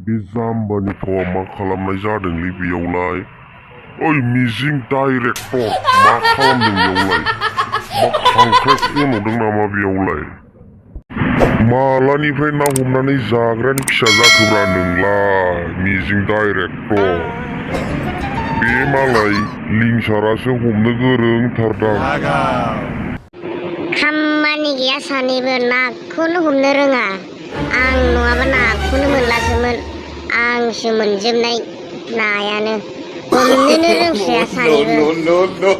बे जाम्बानि फावा मा खालामनाय जादोंलै बेयावलाय? ओइ मिजिं डाइरेक्टर मा खालामदों बेयावलाय? मा खांख्राइ खन'दों नामा बेयावलाय? मालानिफ्राय ना हमनानै जाग्रानि फिसा जाखोब्रा नोंलाय मिजिं डाइरेक्टर? बे मालाय लिंसारासो हमनो गोरोंथारदां। खामानि गैया सानैबो नाखौनो हमनो रोङा। आं नङाबा नाखौनो मोनलासोमोन। आंसो मोनजोबनाय नायानो। हमनोनो रोंखाया सानैबो।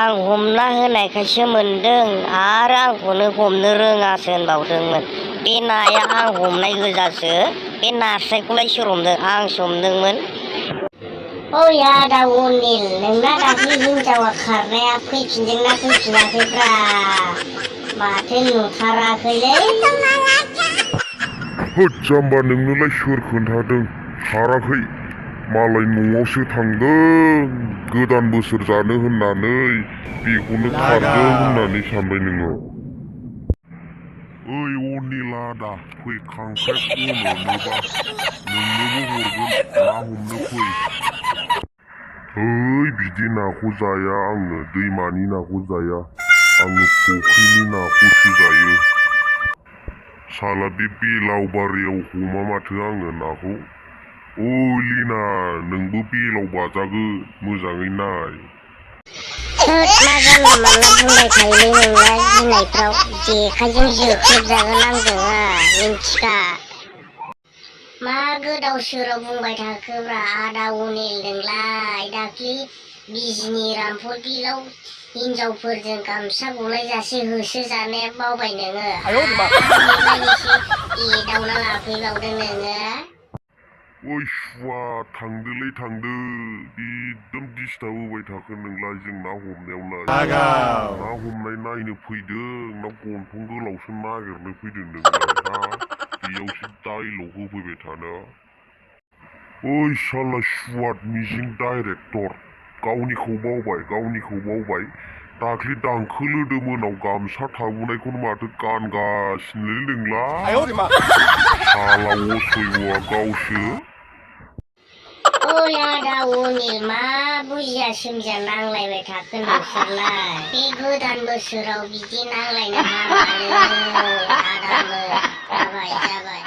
आं हमना होनायखायसो मोनदों आरो आंखौनो हमनो रोङासो होनबावदोंमोन। बे नाया आं हमनाय गोजासो। बे नास्रायखौलाय सोर हमदों? आंसो हमदोंमोन। ओइ आदा अनिल, नोंना दाख्लि हिनजावा खारनाया फैफिनदोंना फैफिनाखैब्रा? माथो नुथाराखैलै। होद जाम्बा, नोंनोलाय सोर खोन्थादों खाराखै? मालाय न'आवसो थांदों गोदान बोसोर जानो होननानै, बेखौनो खारदों होननानै सानबाय नोङो? ओइ अनिल आदा, फै खांख्राइ खन'नोबा नोंनोबो हरगोन, ना हमनो फै। ओइ बिदि नाखौ जाया आङो, दैमानि नाखौ जाया। आङो फुख्रिनि नाखौसो जायो। साला बे बेलाव बारियाव हमा माथो आङो नाखौ। ओइ लिना, नोंबो बेलाव बाजागोन, मोजाङै नाय। होद मा जानला मानला बुंबाय थायोलै नोंलाय गिनायफ्राव। जेखाइजों जोख्लोबजागोन आंजों मिन्थिखा। मा गोदाव सोराव बुंबाय थाखोब्रा आदा अनिल नोंलाय? दाख्लि बिजनि रामफल बिलाव हिनजावफोरजों गामसा गलायजासे होसो जानाया बावबाय नोङो? बेनिफ्राय एसे एदावना लाफैबावदों नोङो? ओइ सुवा, थांदोलै थांदो। एकदम डिस्टार्ब होबाय थाखो नोंलाय जों ना हमनायावलाय। ना हमनाय नायनो फैदों ना गन्थं गोलावसो नागिरनो फैदों नोंलाय? हा? बेयावसो डाइलग होफैबाय थानो। ओइ साला सुवाद मिजिं डाइरेक्टर, गावनिखौ बावबाय। दाख्लि दांखोलोदो मोनाव गामसा थाबोनायखौनो माथो गानगासिनोलै नोंलाय? साला असयआ गावसो। ओइ आदा अनिल, मा बुजिया सोमजिया नांलायबाय थाखो नोंसोरलाय? बे गोदान बोसोराव बिदि नांलायनो हामानो आदामोन। जाबाय।